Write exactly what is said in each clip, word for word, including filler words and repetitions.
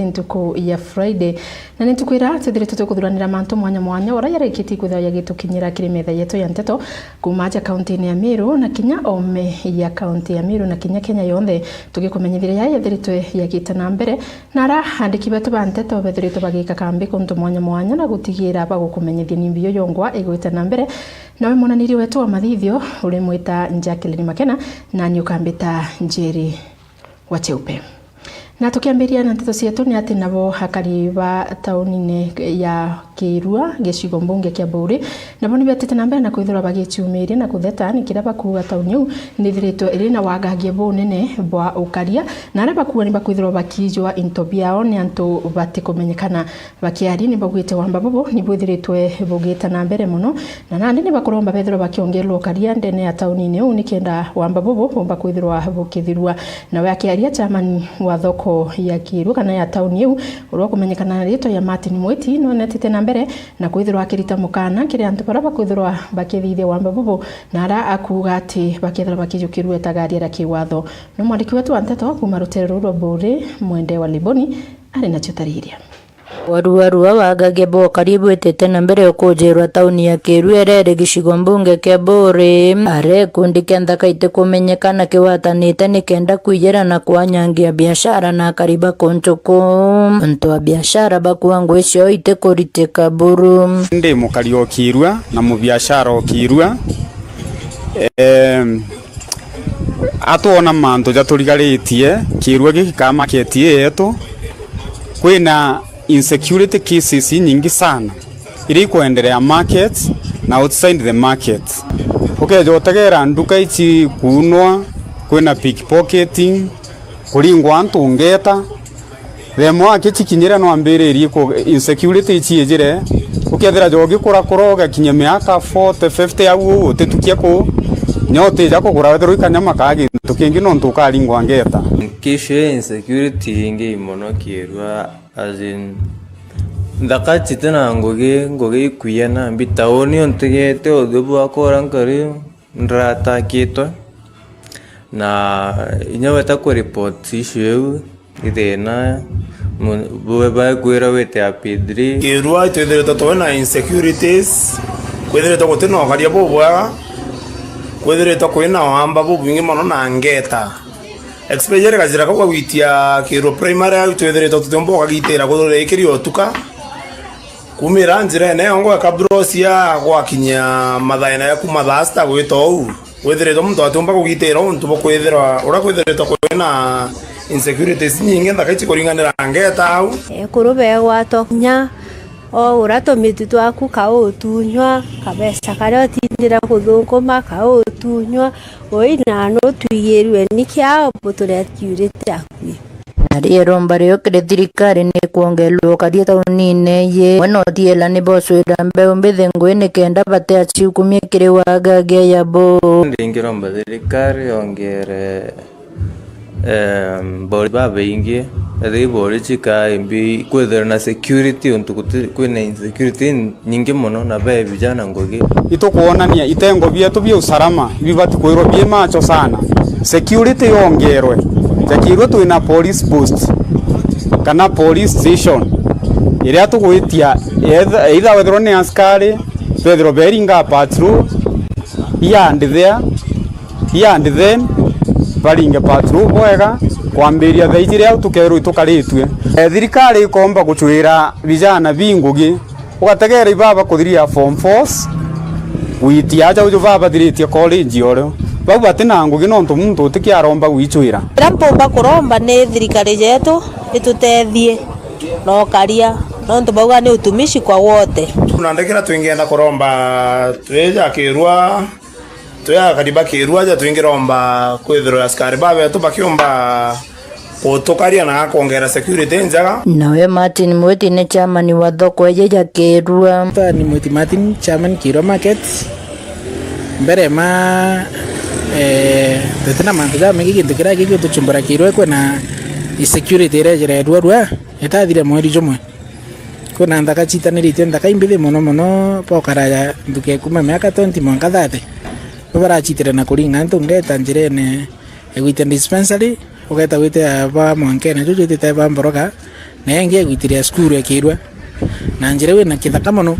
ntuku ya Friday, na ni tukwira twithiritwe tukuthuranira mantu mwanya mwanya uria yarikitie kwithirwa yagitukinyira kiri metha yetu ya nteto, kuuma aja kaunti-ini ya Meru na kinya ome ya kaunti ya Meru na kinya Kenya yonthe, tugikumenyithiria ya yethiritwe yagite na mbere, na ara andiki betu ba nteto bethiritwe bagika kambi kuntu mwanya mwanya na gutigira bagukumenyithia nimbi yo yongwa igwite na mbere. Nawe mwananiri wetu wa mathithio urimwita Jacqueline Makena, nani ukambita Njeri wa Cheupe. Na tukiambiria na nteto cietu, ni ati nabo akari ba taunine ya Kirua, gicigo mbunge kia Buuri, nabo ni betite na mbere na kwithirwa bagiciumiria na kutheta ni kiria bakuuga tauni iu nithiritwe iri na wagagia bunene bwa ukaria, na aria bakuuga ni bakwithirwa bakiijwa into biao ni antu batikumenyekana. Bakiaria ni baugite wamba bubu ni bwithiritwe bugite na mbere mono, na nandi ni bakuromba bethirwa bakiongererwa ukaria ndene ya taunine iu nikenda wamba bubu bumba kwithirwa bukithirua. Nawe akiaria chairman wa thoko ya Kirua kana ya tauni iu, uria ukumenyekana na ritwa ya Martin Mwiti, nonetite na mbere na kwithirwa akirita mukana kiri antu baria bakwithirwa bakithithia wamba bubu, na aria akuuga ati bakethirwa bakijukirua itagaria ria kiwatho. No mwandiki wetu wa nteto kuuma rutere ruu rwa Buuri, Mwende wa Liboni, ari nacio tariria. Waruarua wagagia bwa ukaria bwitite na mbere ukujirwa tauni ya Kirua irere gicigo mbunge kia Buuri, aria gikundi kia nthaka itikumenyekana kiwatanite nikenda kwiyira na kwanyangia biashara na akari ba kunjuku. Antu a biashara bakuuga ngui ciao itikuritika buru. Ndi mukari o Kirua na mubiashara o Kirua. Em, atwona mantu jaturigaritie, Kirua giki ka market yetu, kwina insecurity cases inyingi sana iria ikwenderea market na outside the market. Ukeja utegera nduka ici kuunwa, kwina pickpocketing, kuringwa antu ngeta. Themo aki cikinyire no ambiririe ku insecurity iciijire, ukethira jogi kurakura ugakinya miaka forty, fifty au uu utitukia ku, nya utija kugura wethirwa ikanyama kaa gintu kingi nontu ukaringwa ngeta. Nkishu insecurity ingi mono Kirua, as in, nthaka citi na ngugi, ngugi ikwiya nambi tauni untigete uthiu bwakora nkari. Ndiratakitwe, na inya weta ku report issue iu, ithina, mu-, bu-, bakwira wite a P three. Kirua itwithiritwe twi na insecurities, kwithiritwe guti na ukaria bubwega, kwithiritwe kwina wamba bubwingi mono na ngeta. Especially kajira kau ga gwitia Kirua Primary, au twithiritwe tutiumba ukagitira kuthura ikiri utuka. Kumira njirene yongo eka brosia gwakinya mathaina ya kuma thaa sita gwita uu, withiritwe muntu atiumba kugitira untu bukwithirwa uria kwithiritwe kwina insecurities nyingi nthaka ici kuringanira ngeta au. Ekuru begwatwa kinya o uria tumitu twaku kautunywa, kabeca karia utindire kuthukuma kautunywa, ui na nu twigirue ni kiao buturia kiurite akui. Na riromba rio kiri thirikari ni kwongererwa ukaria taunine iji. Mwe na uthiela ni bocwira mbeu mbithi ngui nikenda bate aciukumia kiri wagagia yabo. Ndingiromba thirikari yongere, em, bori babaingi, ethira ibori cikaa imbi kwithirwa na security, untu guti, kwina insecurity nyingi mono na be vijana ngugi. Itukwonania itengo bietu bia usalama ibibati kwirwa bi macho sana. Security yongerwe. Jakirwe twina police post kana police station iria tugwitia either, either wethirwa ni askari, bethirwa beringa patrol here and there, here and then, baringe patrol bwega kwambiria thaa iji riria tukerwa itukaritue. Eh, thirikari ikomba gucwira vijana bi ngugi. Ugategeera ibaba kuthiria form fours, gwitia aja uju babathiritie college orio. Bau bati na ngugi nontu muntu utikiaromba gwicwira. Kiria mpumba kuromba ni thirikari yetu itutethie na ukaria, nontu bauga ni utumishi kwa wote. Na ndekera twingenda kuromba twija Kirua, twi akari ba Kirua aja twingiromba kwithirwa askari babetu bakiumba gutukaria na kwongera security njega. Nawe Martin Mwiti ni chairman wa thoko iji ya Kirua. Ni Mwiti Martin, chairman Kirua Market. Mbere ma, eh, tuti na mantu jamaingi, gintu kiria gigutuchumbura Kirua kwina insecurity iria ijira irua rua itathire mweri jumwe. Kwina nthaka citaniritie, nthaka imbithi mono mono, bokara ya nthuke kuma miaka twenty mwanka thirty. Bo baracitire na kuringa antu ngeta njirene, igwite dispensary, ugeta gwite ba mwankene juju itite ba Mboroga, na ingi igwitiria cukuru ikirua na njira iu ina kithaka mono.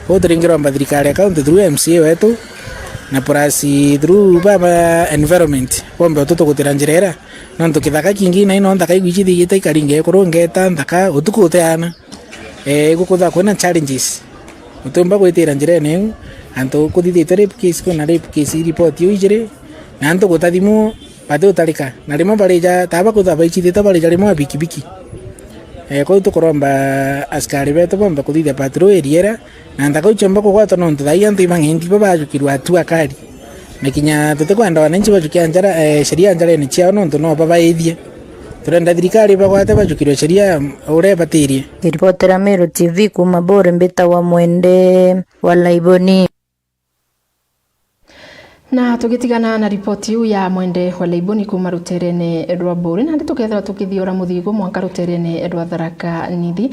Uu turingi rwamba thirikari ya county through M C A wetu na plus through baba environment, bombe utu tugutira njira ira, nontu kithaka kingi na ino nthaka igwiji thigite ikaringa ekuru ngeta nthaka utuku uteana. Eh, gukutha kwina challenges. Utiumba gwitira njirene iu, antu kuthithitwe rape case, kwina rape case report iu ijiri, na antu guta thimu, bati utarika. Na rimwe barija, taba kutha baicithitwe barija rimwe a bikibiki. Eh, kwou tukuromba askari betu bombe kuthithia patrol area ira, na nthaka iu ciomba kugwatwa nontu thaa ii antu ibang'endi bo bajukirwa hatua kali. Na kinya tutikwenda wananchi bajukia njara, eh, sheria njarene ciao nontu no babaithie. Turenda thirikari bagwate bajukirwe sheria uria ibatirie. Ngiribotera Meru T V kuuma Buri, mbitagwa Mwende wa Laiboni. Na tugitigana na ripoti iu ya Mwende wa Laiboni kuuma ruterene rwa Buri, nandi tukethirwa tukithiora muthigu mwanka ruterene rwa Tharaka Nithi.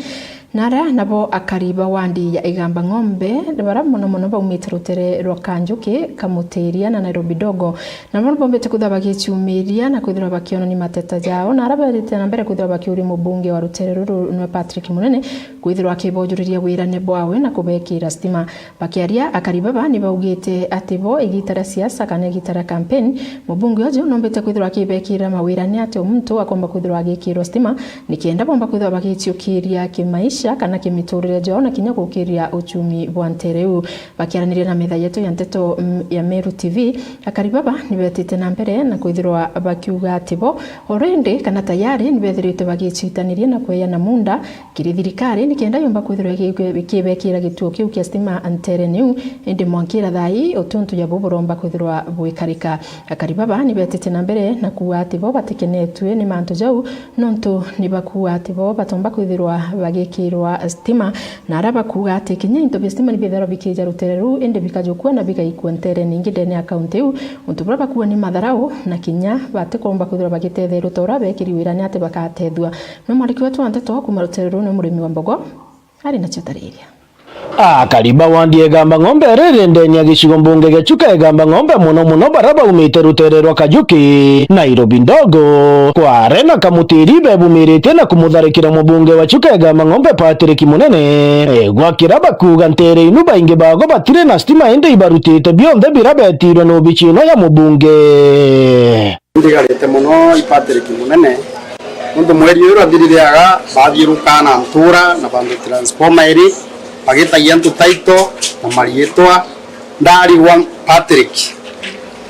Na aria nabo akari ba wandi ya Igamba Ng'ombe, baria mono mono baumite rutere rwa Kanjuki, Kamutiria na Nairobi Ndogo, nabo bombite kwithirwa bagiciumiria na kwithirwa bakionania mateta jao, na aria berite na mbere kwithirwa bakiuria mubunge wa rutere ruru nwe Patrick Munene kwithirwa akibojuriria wirane bwawe na kubekira stima. Bakiaria, akari baba ni baugite ati bo igita ria siasa kana igita ria kampeni, mubunge uju nombite kwithirwa akibekira mawirane ati o muntu akomba kwithirwa agikirwa stima, nikenda bomba kwithirwa bagiciukiria kimaisha kana kimiturire jao na kinya gukiria uchumi bwa ntere iu. Bakiaraniria na metha yetu ya nteto, mm, ya Meru T V, akari baba nibetite na mbere na kwithirwa bakiuga ati bo already kana tayari nibethiritwe bagicitaniria na kweana munda kiri thirikari nikenda yomba kwithirwa iki-, ikibekira gituo kiu kia stima nterene iu, indi mwankira thaa ii utuntu ja bu buromba kwithirwa bwikarika. Akari baba nibetite na mbere na kuuga ati bo batikenetue ni mantu jau, nontu nibakuuga ati bo batomba kwithirwa bagikirwa stima, na aria bakuuga ati kinya into bia stima nibithirwa bikija rutere ruu, indi bikajukua na bigaikua nterene ingi ndene ya kaunti iu, untu buria bakuuga ni matharau, na kinya batikomba kwithirwa bagitetherua ta uria bekiri wirane ati bakatethua. No mwandiki wetu wa nteto kuuma rutere ruu ni murimi wa mbogo, ari nacio tariria. Akari ba wandi ya Igamba Ng'ombe riri ndene ya gicigo mbunge gia Chuka Igamba Ng'ombe, mono mono baria baumite rutere rwa Kajuki, Nairobi Ndogo, Kware na Kamutiri, bebumiritie na kumutharikira mubunge wa Chuka Igamba Ng'ombe Patrick Munene. Egwa kiria bakuuga ntere inu baingi bago batiri na stima, indi ibarutite bionthe biria betirwe na obici ino ya mubunge. Ndigarite mono i Patrick Munene, nontu mweri uyu urathirire aga bathiurukaa na ntura na bantu transformer iri, bagitagia antu title na mariitwa. Ndarigwa Patrick,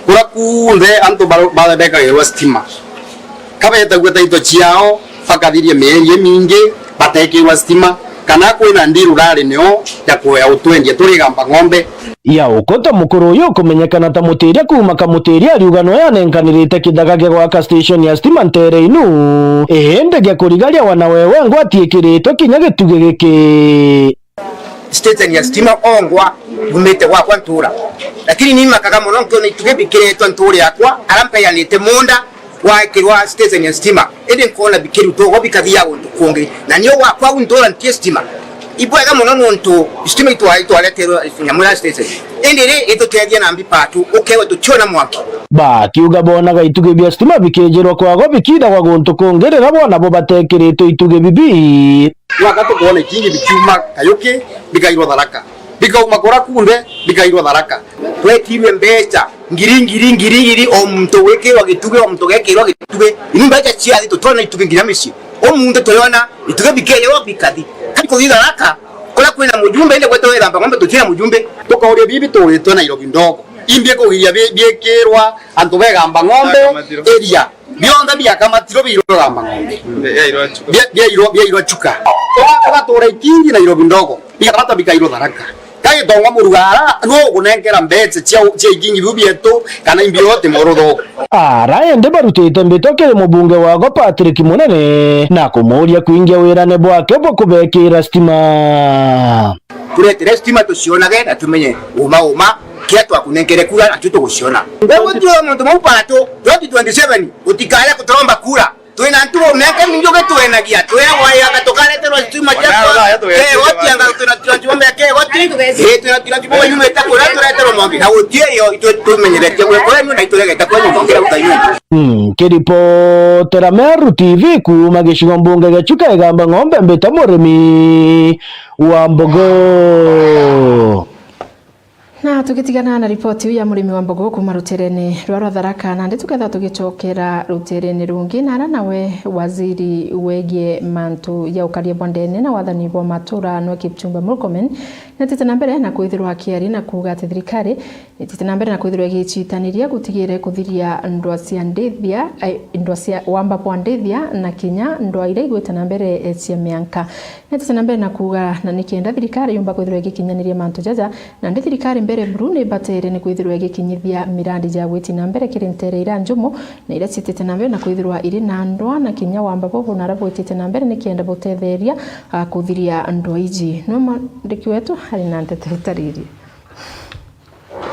kuria kunthe antu bar-, bathe bekagirwa stima, ka betagua title ciao, bakathiria mieri imingi batekirwa stima, kana kwina ndiru rari nio ya kuea utwendia turi Igamba Ng'ombe. Ya ukota mukuru uyu ukumenyekana ta Mutiria kuuma Kamutiria ariuga no yanenkanirite kithaka gia gwaka station ya stima ntere inu, indi gia kurigaria wana wewe ngwati ikiritwe kinya gitugi giki. Station ya stima ongwa bumite gwakwa ntura, lakini ni makaga mono nkiona itugi bikiretwe ntura yakwa, aria mpeanite munda gwakirwa station ya stima, indi nkona bikirutwa ugo bikathia guntu kungi, na nio gwakwa guntura ntie stima. Ibwega mono nontu stima itwa-, itwareterwe nyamu ya station, indi ri itutethia na mbi patu, ukewa tutiona mwanki. Bakiuga bonaga itugi bia stima bikijirwa kwago bikithagwa guntu kungi riria bona bo batekiritwe itugi bibi. Gwaka tukoona ikingi bikiuma Kayuki, bikairwa Tharaka. Bikauma kuria kunthe, bikairwa Tharaka. Twetirwe mbeca ngiri, ngiri, ngiri, ngiri, o muntu gwikirwa gitugi, o muntu gekirwa gitugi. Ini mbeca ciathi tutwona itugi nginya micii. O muntu tuyona itugi bikeirwa bikathi. Kari kuthi Tharaka, kuria kwina mujumbe, indi gwetwa Igamba Ng'ombe tutina mujumbe. Tukauria bibi turitwe Nairobi Ndogo. Imbi kugiria bi-, biikirwa antu ba Igamba Ng'ombe area. Bionthe biakamatirwe biairwa Igamba Ng'ombe. Bia-, biairwa Chuka. Biairwa, biairwa Chuka. Uga-, ugatura ikingi Nairobi Ndogo. Bikamata bikairwa Tharaka. Ka Gitonga Murugara, nuu ugunenkera mbeca cia, cia ikingi biu bietu, kana imbi yote morotho? Ara indi barutite mbitwa kiri mubunge wago Patrick Munene, na kumuuria kwingia wirane bwake bwa kubekira stima. Turetire stima tucionage na tumenye uma uma, kiria twakunenkere kura natio tuguciona. Gwe gutio muntu mau patu, twenty twenty-seven, utikare kuturomba kura. Twina ntugo miaka mingi ugitwenagia, twiragwa anga tukareterwa cuma cia kegoti, anga twina tira cuma miaka igoti, ii twina tira cuma yumite kuria tureterwa mwangi, na gutirio itwe tumenyeretie gwikora nyumba na ituregete kwa nyumba ngira uta nyumba. Mm, kiripotera Meru T V kuuma gicigo mbunge gia Chuka Igamba Ng'ombe, mbita murimi wa mbogo. Na tugitigana na ripoti iu ya murimi wa mbogo kuuma ruterene rwa rwa Tharaka, nandi tukethirwa tugicokera ruterene rungi, na ara nawe waziri wegie mantu ya ukaria bwa ndene na wathani bwa matura nwe Kipchumba Murkomen, netite na mbere na kwithirwa akiaria na kuuga ati thirikari netite na mbere na kwithirwa igicitaniria gutigire kuthiria ndwa cia ndithia, ai, ndwa cia wamba bwa ndithia na kinya ndwa iria igwite na mbere, eh, cia mianka. Netite na mbere na kuuga, na ni kenda thirikari yumba kwithirwa igikinyaniria mantu jaja, nandi thirikari mbere buru ni ibatere ni kwithirwa igikinyithia mirandi ja gwiti na mbere kiri ntere iria njumu, na iria ciitite na mbere na kwithirwa iri na ndwa na kinya wamba bobo na ara bwitite na mbere ni kenda butetheria, ah, kuthiria ndwa iji. No mwandiki wetu ari na nteto itariri.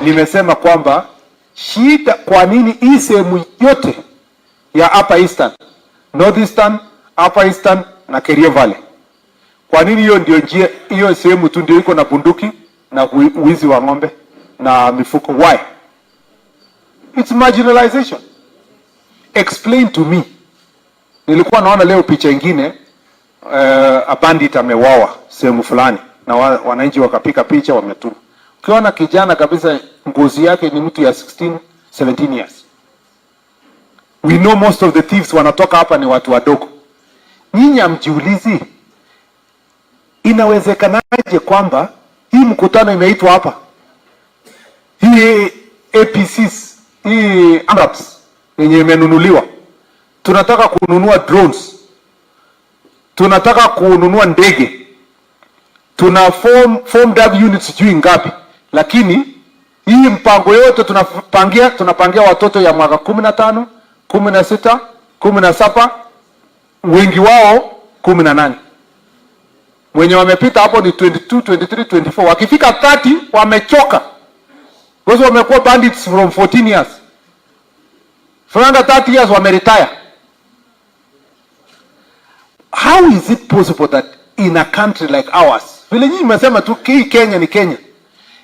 Nimesema kwamba shida, kwa nini hii sehemu yote ya Upper Eastern, North Eastern, Upper Eastern na Kerio Valley, kwa nini hiyo ndio njia, hiyo sehemu tu ndio iko na bunduki na wi-, wizi wa ng'ombe na mifugo? Why? It's marginalization. Explain to me. Nilikuwa naona leo picha ingine, eh, a bandit ameuawa sehemu fulani na wa-, wananchi wakapiga picha, wametuma. Ukiona kijana kabisa, ngozi yake ni mtu ya sixteen, seventeen years. We know most of the thieves wanatoka hapa ni watu wadogo. Nyinyi hamjiulizi, inawezekanaje kwamba hii mkutano imeitwa hapa? Hii A P Cs, hii AMRAPs yenye imenunuliwa. Tunataka kununua drones. Tunataka kununua ndege. Tuna form, formed up units sijui ngapi. Lakini hii mpango yote tunapangia, tunapangia watoto ya mwaka kumi na tano, kumi na sita, kumi na saba, wengi wao kumi na nane. Wenye wamepita hapo ni twenty-two, twenty-three, twenty-four. Wakifika thirty, wamechoka. Because wamekuwa bandits from fourteen years. From under thirty years, wameretire. How is it possible that in a country like ours, vile nyinyi mmesema tu, hii Kenya ni Kenya,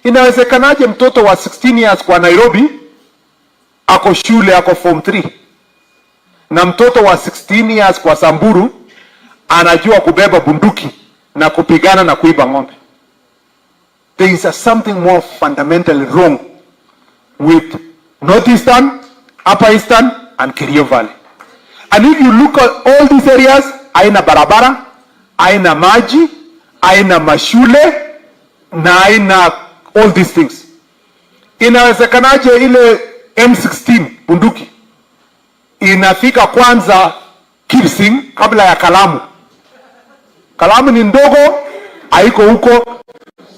inawezekanaje mtoto wa sixteen years kwa Nairobi ako shule, ako form three, na mtoto wa sixteen years kwa Samburu anajua kubeba bunduki na kupigana na kuiba ng'ombe? There is a something more fundamentally wrong with North Eastern, Upper Eastern, and Kerio Valley. And if you look at all these areas, haina barabara, haina maji, haina mashule, na haina all these things. Inawezekanaje ile M sixteen bunduki inafika kwanza Kipsing kabla ya kalamu? Kalamu ni ndogo, haiko huko.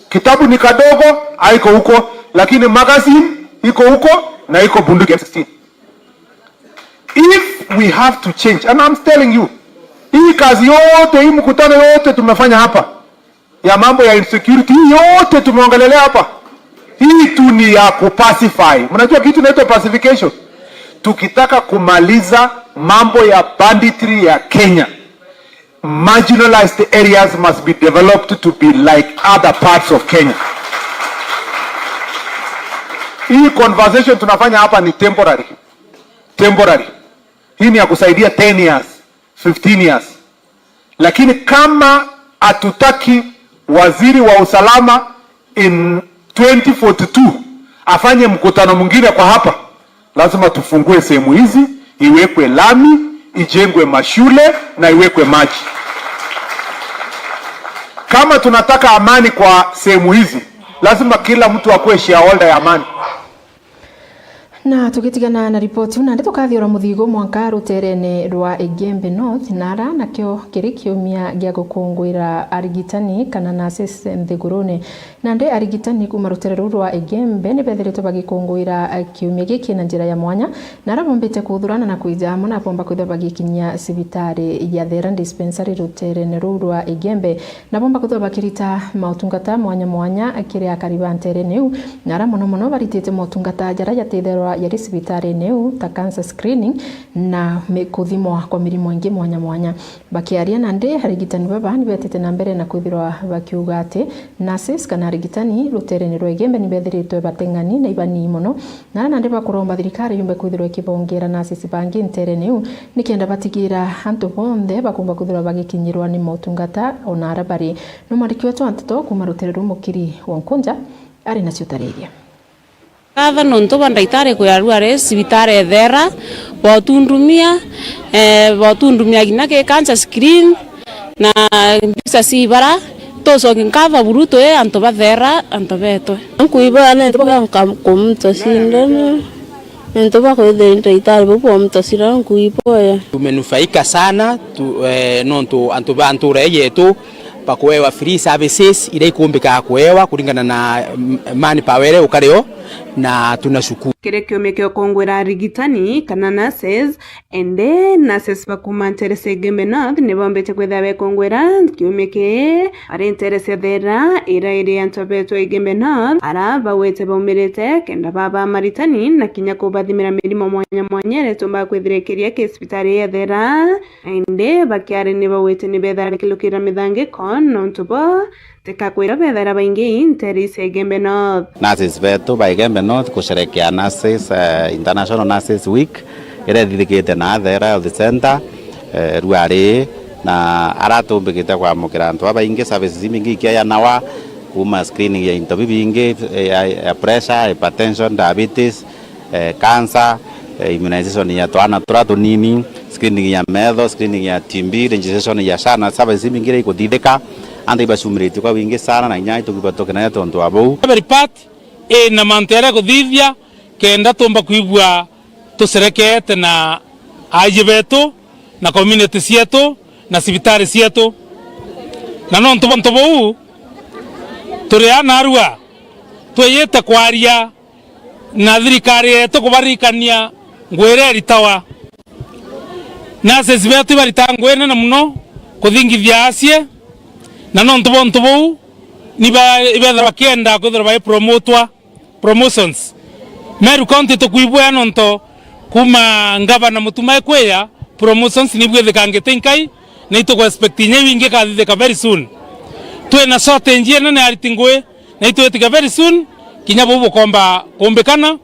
Kitabu ni kadogo, haiko huko. Lakini magazine iko huko na iko bunduki M sixteen. If we have to change, and I'm telling you, hii kazi yote, hii mkutano yote tumefanya hapa, ya mambo ya insecurity, hii yote tumeongelelea hapa, hii tu ni ya kupacify. Mnajua kitu inaitwa pacification? Tukitaka kumaliza mambo ya banditry ya Kenya, marginalized areas must be developed to be like other parts of Kenya. Hii conversation tunafanya hapa ni temporary. Temporary. Hii ni ya kusaidia ten years, fifteen years. Lakini kama hatutaki waziri wa usalama in twenty forty-two afanye mkutano mwingine kwa hapa, lazima tufungue sehemu hizi, iwekwe lami, ijengwe mashule na iwekwe maji. Kama tunataka amani kwa sehemu hizi, lazima kila mtu akuwe shareholder ya amani. Na tugitigana na ripoti iu, nandi tukathiura muthigo mwanka ruterene rwa Igembe North, nara nakio kiri kiumia gia gukunguira arigitani kana nurses nthigurune. Nandi arigitani kuuma rutere ruu rwa Igembe ni bethiritwe bagikunguira kiumia giki na njira ya mwanya, na aria bombite kuthurana na kwija amwe na bomba kwithirwa bagikinyia cibitari ya Thera Dispensary ruterene ruu rwa Igembe. Na bomba kwithirwa bakirita mautungata mwanya mwanya kiri akari ba nterene iu, na aria mono mono baritite mautungata jaria jatetherwa yari cibitarini iu ta cancer screening na mi-, kuthimwa kwa mirimo ingi mwanya mwanya. Bakiaria nandi, arigitani baba ni betite na mbere na kwithirwa bakiuga ati nurses kana arigitani ruteerene rwa Igembe ni bethiritwe bateng'ani na ibanini mono, na aria nandi bakuromba thirikari yumbe kwithirwa ikibongera nurses bangi nteerene iu, nikenda batigira antu bonthe bakumba kwithirwa bagikinyirwa ni motungata o na aria bari. Ni mwandiki wetu wa nteto kuuma ruteere ruu Mukiri wa Nkunja ari nacio tariria. Ngatho nontu bwa ndagitari kwira arware cibitari ethera, botundumia, eh, botundumia kinya ki cancer screen, na mbica cia ibara, tucoki nkatho buru twi antu bathera, antu betwe. Nkuiboya nontu bwa ka-, kumta cindano, nontu bwa kwithira ndagitari bau bwamta cindano, nkuiboya. Tumenufaika sana, tu, eh, nontu antu ba ntura ii yetu bakuewa free services iria ikumbikaga kuewa kuringana na, mm, manpower iria ukari o, na tunashukuru. Kiri kiumia kia ukungwira arigitani kana nurses, ende nurses ba kuuma nteere cia Igembe North ni bombite kwithira bekungwira kiumia kii ari nteere cia Thera, iria iri antu betwe Igembe North, ara bagwite baumirite kenda baba maritani na kinya kubathimira mirimo mwanya mwanya iria itumbaga kwithira ikiria ki cibitari ya Thera. Indi bakiari ni baugite ni bethira bakilukira mithangiko nontu bo tikakwira bethira baingi nteere cia Igembe North. Nurses betu ba Igembe North kusherekea nurses, eh, International Nurses Week iria ithithikite na Thera Health Centre, eh, ruari, na ara tumbikite kwamukira antu babaingi, services imbingi ikiayanawa, kuuma screening ya into bibingi, eh, ya, ya pressure, hypertension, diabetes, eh, cancer, eh, immunization ya twana turia tunini, screening ya metho, screening ya T B, registration ya SHA na services imbingi iria ikuthithika. Antu ibacumiritie kwa wingi sana na inya itukiba tukenere tontu wa buu. Every part ina mantu jaria kuthithia kenda tumba kwigua tucerekeete na aiji betu na community cietu na cibitari cietu. Na nontu bwa untu buu, turi a narua twiyite kwaria na thirikari yetu kubaririkania ngugi iria iritawa. Nurses betu ibaritaga ngugi inene mono kuthingithia acie, na nontu bwa untu buu, ni ba-, ibethirwa bakienda kwithirwa baipromotwa, promotions. Meru County tukwibwea nontu kuuma ngavana Mutuma ekwiya, promotions ni ibwithikangite inkai, na itugu expect inya iu ingi ikathithika very soon. Twina shortage inene ya ariti ngugi, na itwitikia very soon, kinya buu bukomba kumbikana,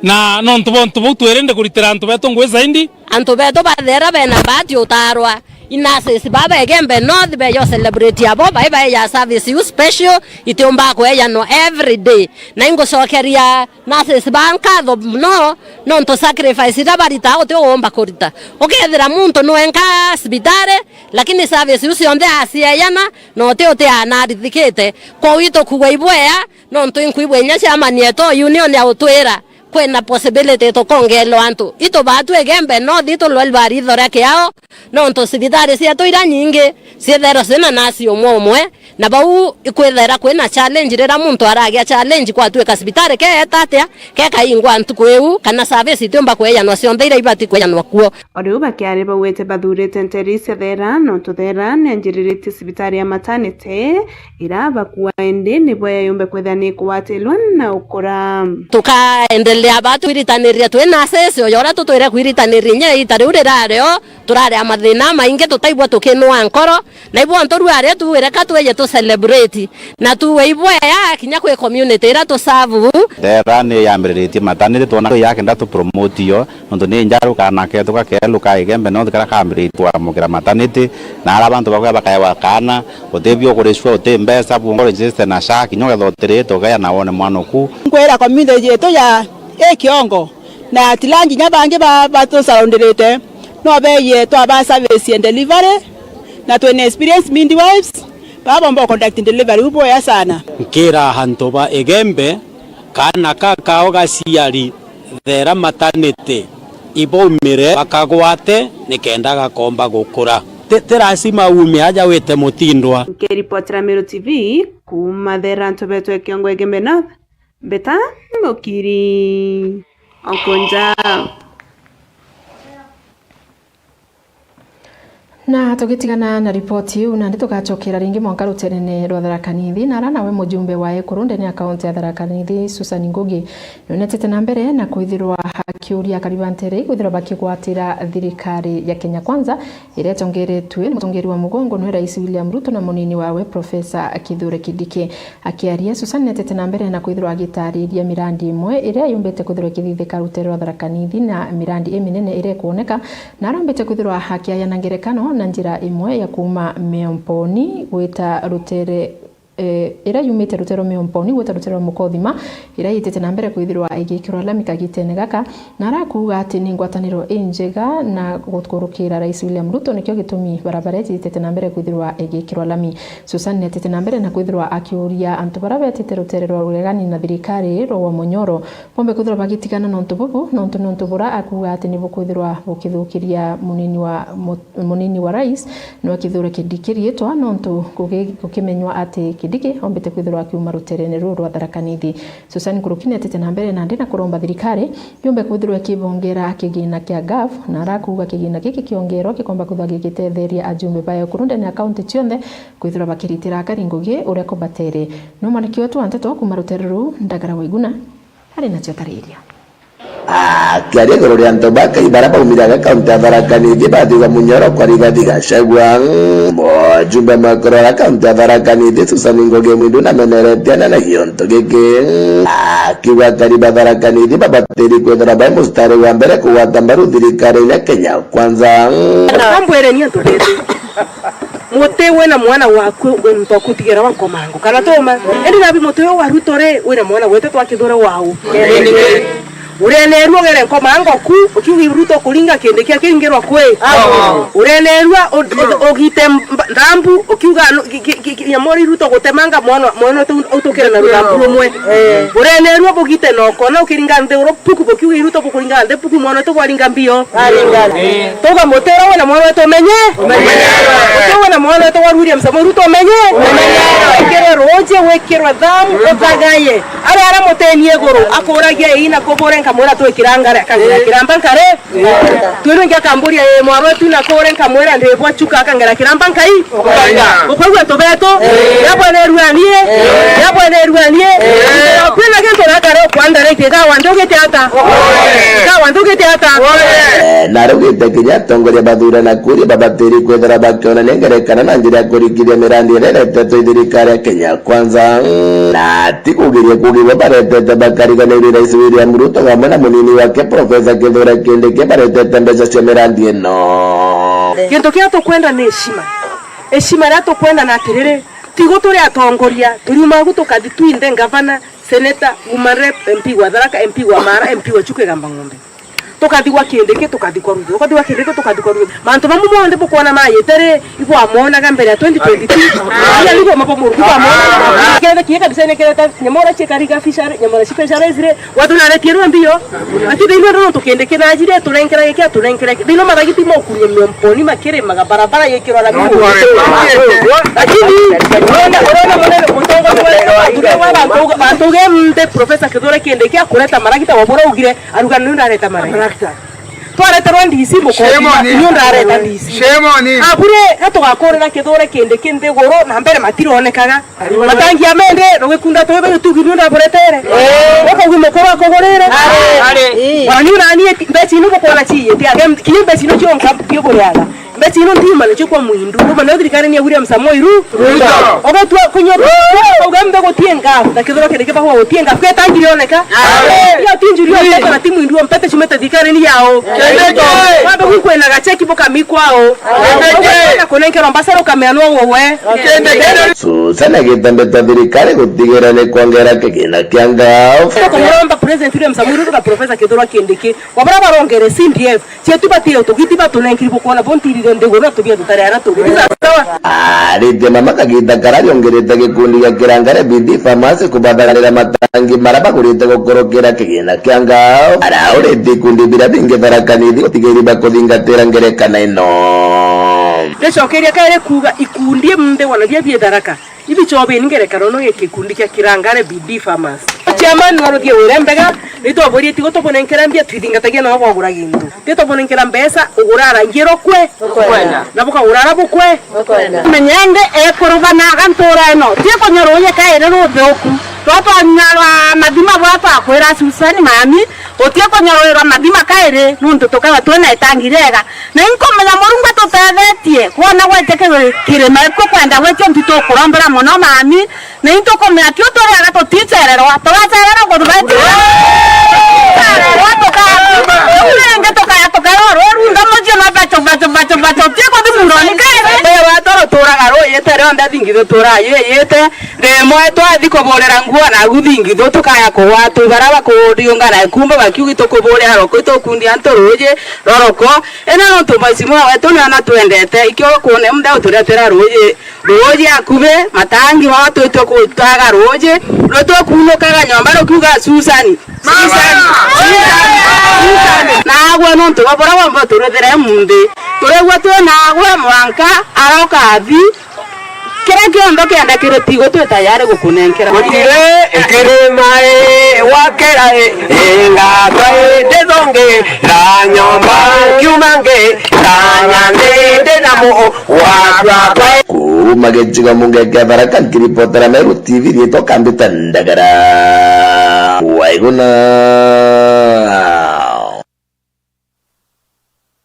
na nontu bwa untu buu twirinde kuritira antu betu ngugi zaidi. Antu betu bathera bena bahati utarwa. I nurses baba Igembe North beyo celebrate abo, bai baeja service iu special, itiumba kuejanwa every day. Na ingucokeria nurses ba nkatho mono, nontu sacrifice iria baritaga uti uumba kurita. Ukethira muntu nwenka cibitari, lakini service iu cionthe aciejana, na uti uti anarithikite. Kwou itukugwa ibwea, nontu inkwigua inya chairman yetu union ya utwira kwina possibility tukongelwa antu. Itu baatu Igembe North itu lwali ba ritho ria kiao, nontu cibitari cietu iria nyingi ciithairwa cina nasi umwe umwe, na bau ikwithaira kwina challenge. Riria muntu aragia challenge, kwatuika cibitari keeta atia, kekaingwa ntuku iu, kana service itiumba kwejanwa cionthe iria ibati kwejanwa kuo. O riu bakiari baugite bathurite nteere cia Thera, nontu Thera ni anjiriritie cibitari ya maternity, ira bakua indi nibo yayumbe kwithira ni kugwatirwa na ukura. Tukaendelea ba twiritaniria twi nurses, uyo uria tutwire kwiritaniria inya ita riu rirario, turari a mathina maingi tutaigua tukinwa nkoro, na ibo ntu ruario tuwire ka twije tu celebrate, na tuwe ibwea kinya kwi community ira tusavu. Thera ni yambiriritie maternity, twona yakenda tu promote yo, nontu ni njaru kaana ketu ka keeru ka Igembe North karia kambiritie kwamukira maternity, na ara bantu bakwa bakaewa kaana, uti bio kuricua, uti mbeca, bwongo register na SHA, kinya ugetha utirite ukeya na wone mwana uku. Nkwira community yetu ya i Kiongo na Tilangi, kinya bangi ba, batusurroundirite, no beejie twaba service ya delivery, na twina experience midwives, baba bomba conduct delivery, u bwea sana. Nkira antu ba Igembe, kaana ka kao gaciari Thera maternity, ibaumire bakagwate nikenda gakomba gukura. Ti, ti lazima uume aja wite mutindwa. Nkiripotera Meru T V kuuma Thera, ntu betwe Kiongo Igembe North, Mbeta Mukiri Okunja. Na tugitigana na ripoti iu, nandi tugacokera ringi mwanka ruterene rwa Tharaka Nithi, na ara nawe mujumbe wa ekuru ndene ya kaunti ya Tharaka Nithi, Susan Ngugi, nionetete na mbere na kwithirwa akiuria akari ba ntere kwithirwa bakigwatira thirikari ya Kenya Kwanza, iria itongeretue ni mutongeri wa mugongo nwe Rais William Ruto na munini wawe Professor Kithure Kindiki. Akiaria, Susan netete na mbere na kwithirwa agitariria mirandi imwe iria yumbite kwithirwa ikithithika rutere rwa Tharaka Nithi na mirandi iminene iria ikwoneka, na arombite kwithirwa akiayana ngerekano na njira imwe ya kuuma Miomponi gwita rutere, eh, iria yumite rutere rwa Miomponi gwita rutere rwa Mukothima, iria yitite na mbere kwithirwa igikirwa lami kagitene gaka, na arakuuga ati ni ngwataniro injega na gukurukira Rais William Ruto, nikio gitumi barabara iji itete na mbere kwithirwa igikirwa lami. Susan netete na mbere na kwithirwa akiuria antu baria betite rutere rwa uregani na thirikari rwa Wamunyoro bombe kwithirwa bagitigana na untu bubu, nontu ni untu bura akuuga ati ni bukwithirwa bukithukiria munini wa mu-, munini wa rais, niwe Kithure Kindiki riitwa, nontu gugi-, gukimenywa ati Kindiki ombite kwithirwa akiuma ruterene ruu rwa Tharaka Nithi. Susan Nkuruki netete na mbere nandi na kuromba thirikari yumbe kwithirwa ikibongera kigina kia gov, na arakuuga kigina giki kiongerwa gikomba kwithirwa gigitetheria ajumbe ba ekuru ndene ya kaunti cionthe kwithirwa bakiritira akari ngugi uria kubatere. No mwaniki wetu wa nteto kuuma rutere ruu, Ndagara Waiguna, ari nacio tariria. Akiaria iguru ria antu bakai baria baumire aga kaunti ya Tharaka Nithi bathiuga Munyoro kwa Rigathi Gachagua, mujumbe mwekorora kaunti ya Tharaka Nithi Susan Ngugi Mwindu nameneretie anene giontu giki, akiuga akari ba Tharaka Nithi babatiri kwithirwa bai mustari wa mbere kugwata mbaru thirikari ya Kenya Kwanza. Kambwireni antu betu. Muti wina mwana waku, we muntu wa kutigera wa nkomango, kana tuma? Indi nabi muti uyu wa Ruto ri, wina mwana wetu twa Kithure wau. Urenerua ugere nkomango ku, ukiuga Ruto kuringa Kindiki akiringirwa kwi? Urenerua u-, u-, ugite mba-, nthambu, ukiuga nu-, ki-, ki-, ki-, ki-, nyamuri Ruto gutemanga mwana, mwana utu-, utukire na ruthambu rumwe? Urenerua bugite na ukona ukiringa nthi uru puku bukiuga Ruto bukuringa nthi puku mwana utu bwaringa mbio? Tuga muti uria wina mwana wetu umenye. Muti uria wina mwana wetu wa William Samoei Ruto umenye. Wikirwe ruuji, wikirwe thamu, uthagaye. Aria aramutenie iguru, akuragia ii na kubure nkamwira twikira ngare, akangira kiramba nkare. Twirwe ingi akamburia, ii, mwarwe tu na kure nkamwira ndi bwa chuka, akangera kiramba nkai. Ukaigua antu betu, yabwenerua nie, yabwenerua nie. Kwina gintu na kare kwandare kiga wanthe ugite ata? Kiga wanthe ugite ata? Eh, na araugite kinya atongoria bathurana kuria babatiri kwithira bakionania ngerekano na njira ya kurikithia mirandi iria iretetwe i thirikari ya Kenya Kwanza, na ti kugiria kugirwa baretete bakariganirue Rais William Ruto amwe na munini wake Professor Kithure Kindiki baretete mbeca cia mirandi ino. Gintu kiria tukwenda ni heshima. Heshima iria tukwenda na atiriri, tigu turi atongoria, turiuma agu tukathi twinthe ngavana, seneta, woman rep, M P wa Tharaka, M P wa Mara, M P wa Chuka Igamba Ng'ombe. Tukathigwa Kindiki, tukathikwa Ruto. Tukathigwa Kindiki, tukathikwa Ruto. Mantu mamu monthe bukwona mayite ri, ibwamonaga mbere ya twenty twenty-two. Aya nigo mabo Muruku bwamonaga. Kethe kinya kabisa ni kereta nyamora chikariga fishery, nyamora specialized ri, watu na retie rwa mbio. Ati thini ndo tukindikira ajire turenkera giki aturenkera. Thino maragiti mokurie Miomponi makirimaga barabara yikirwa na biu. Lakini urona, urona munene mutongoria wa bantu ge mbe Professor Kithure Kindiki akureta maragita wabura ugire aruga niu ndareta maragita. Twareterwa D C mukothi, niu ndareta D C. Shame on him. Abure, gatugakurira Kithure Kindiki nthiguru, na mbere matironekaga. Matangia mende, rugikunda twi bari tugi niu ndaburetere. Ukaugi mukuru akugurire. Ari. Ari. Wani urani eti, mbeca ino bukwona ci, eti, age, kinya mbeca ino cionka biuguriaga. Mbeca ino ntiuma nicio kwa Mwindu. Ruma nayo thirikari ni ya William Samoei Ru-, Ruto. Ugatua kunywa, uga mbe gutie ngabu, na Kithure Kindiki bagwa gutie ngabu. Ketangire oneka. Ari. Iyo ti njuri ompete na ti Mwindu ompete, ciumite thirikari ni yao. Wambe gwikwa na gacheki bukamikwao. Wambe kunenkerwa mbasara ukamea no wowe. Susan agitembeta thirikari gutigira ni kwongera kigina kia ngaf. Tukamuromba President William Samoei Ruto na Professor Kithure Kindiki. Wabara barongere C D F. Cietu batio tugiti batunenkiri bukwona bontirire nthiguru na tubia tutare ara tugiti sawa. Aritie mama kagiita karia ariongerete gikundi gia Kirangare B D Farmers kubathaganira matangi maria bagurite gukurukira kigina kia ngao. Arauritie ikundi biria bingi Tharaka Nithi gutigiri bakuthingatira ngerekano ino. Ricokeria kairi kuuga ikundi imwe wona bia bie Tharaka. Ibi chobeni ngerekano no gikundi kia Kirangare B D Farmers. Chairman, waruthie wire mbega, nitwaburitie gutubunengera mbia twithingatagia nao bwagura gintu. Titubunengera mbeca, ugura rangi rukwe. Ukwenda. Na bukagura ara bukwe. Ukwenda. Menya ndi ekuru banaga ntura ino, ti kunywa ruuji kairi ruthuku. Twatwanywa rwa mathima bwa twakwira Susan mami, uti kunywa ruuji rwa mathima kairi nuntu tukaba twina itangi riega. Na inkumenya Murungu atutethetie, kwona gwetia ki-, kirima gikio kwenda gwetia untu tukurombera mono mami, na intukumenya tio turiaga tuticererwa, turacererwa kuntu betia. Tucererwa tuka-, riu ringi tuka-, tukarorwa runda mucii na baco, baco, baco, baco, ti kuthi muroni kiri. Ii, watoro turaga ruuyite rionthe, thingi tuturaga yuuyite. Rimwe twathi kuburira nguo, nagu thingi tu tukaya kugwatwa, bara bakuriungana ikumbo bakiugi tukuburira roko, itukundia antu ruuji roroko. Ino nontu mheshimiwa wetu ni anatwendete, ikio kuone muda uturetera ruuji, ruuji akubi, matangi mama twitwe kutaga ruuji, rutukunukaga nyomba rukiuga, "Susan, Susan, Susan, Susan." Nagwe nontu bwa buria womba uturethera munthi, turigua twi nagwe mwanka aroka athi. Kiria kionthe kienda kiri tigo twi tayari gukunenkera. Gutiri kirima ii wakera ii, ingatwa ii ndithongi ra nyomba kiuma ngi ra nyanthi ndi na muu wa twakwa. Kuuma gicigo munge kia Tharaka, nkiripotera Meru T V, riitwa Kambita Ndagara Waiguna.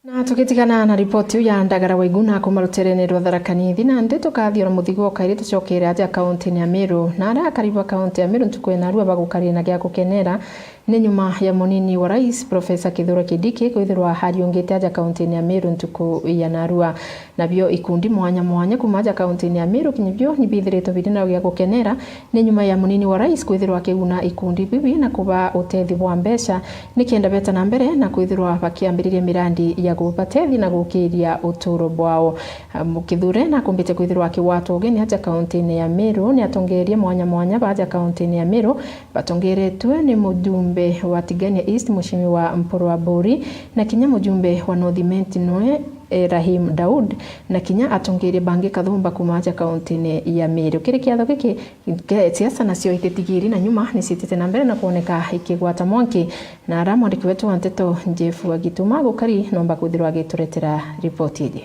Na tugitigana na ripoti iu ya Ndagara Waiguna kuuma ruterene rwa Tharaka Nithi, nandi tukathiura muthigu o kairi tucokere aja kauntine ya Meru. Na aria akari ba kaunti ya Meru ntuku ya narua bagukarire na gia gukenera ni nyuma ya munini wa rais, Professor Kithure Kindiki, kwithirwa ariungite aja kauntine ya Meru ntuku ya narua. Nabio ikundi mwanya mwanya kuuma aja kauntine ya Meru kinya bio ni bithiritwe biri na gia gukenera ni nyuma ya munini wa rais kwithirwa akiguna ikundi bibi na kuba utethio bwa mbeca, nikenda beta na mbere na kwithirwa bakiambiriria mirandi ya kubatethia na gukiria uturo bwao. Kithure na akumbite kwithirwa akigwatwa ugeni aja kauntine ya Meru, ni atongeria mwanya mwanya ba aja kauntine ya Meru, batongeretwe ni mujumbe wa Tigania East, Mheshimiwa Mpuru Aburi, na kinya mujumbe wa North Imenti noe, eh, Rahim Daud, na kinya atongeria bangi kathumba kuuma aja kauntine ya Meru. Kiri kiatho giki, Ke-, siasa nacio ititigiri na nyuma, ni ciitite na mbere na kwoneka ikigwata mwanki, na ara mwandiki wetu wa nteto Jeff Wagituma gukari nomba kwithirwa agituretera ripoti iji.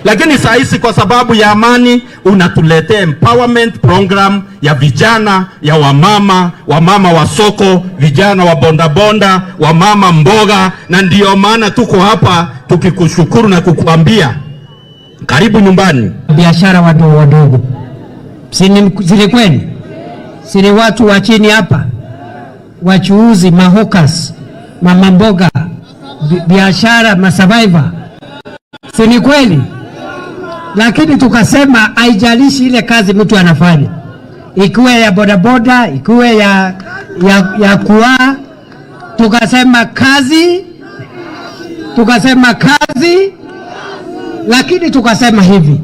Lakini saa hizi kwa sababu ya amani, unatuletea empowerment program ya vijana, ya wamama, wamama wa soko, vijana wa bodaboda, wamama mboga, na ndio maana tuko hapa tukikushukuru na kukuambia, karibu nyumbani. Biashara wadogo wadogo. Si ni, si ni kweli? Si ni watu wa chini hapa? Wachuuzi, mahawkers, mama mboga, bi-, biashara, masurvivor. Si ni kweli? Lakini tukasema haijalishi ile kazi mtu anafanya. Ikuwe ya bodaboda, ikuwe ya, ya, ya kuwa, tukasema kazi, tukasema kazi, lakini tukasema hivi,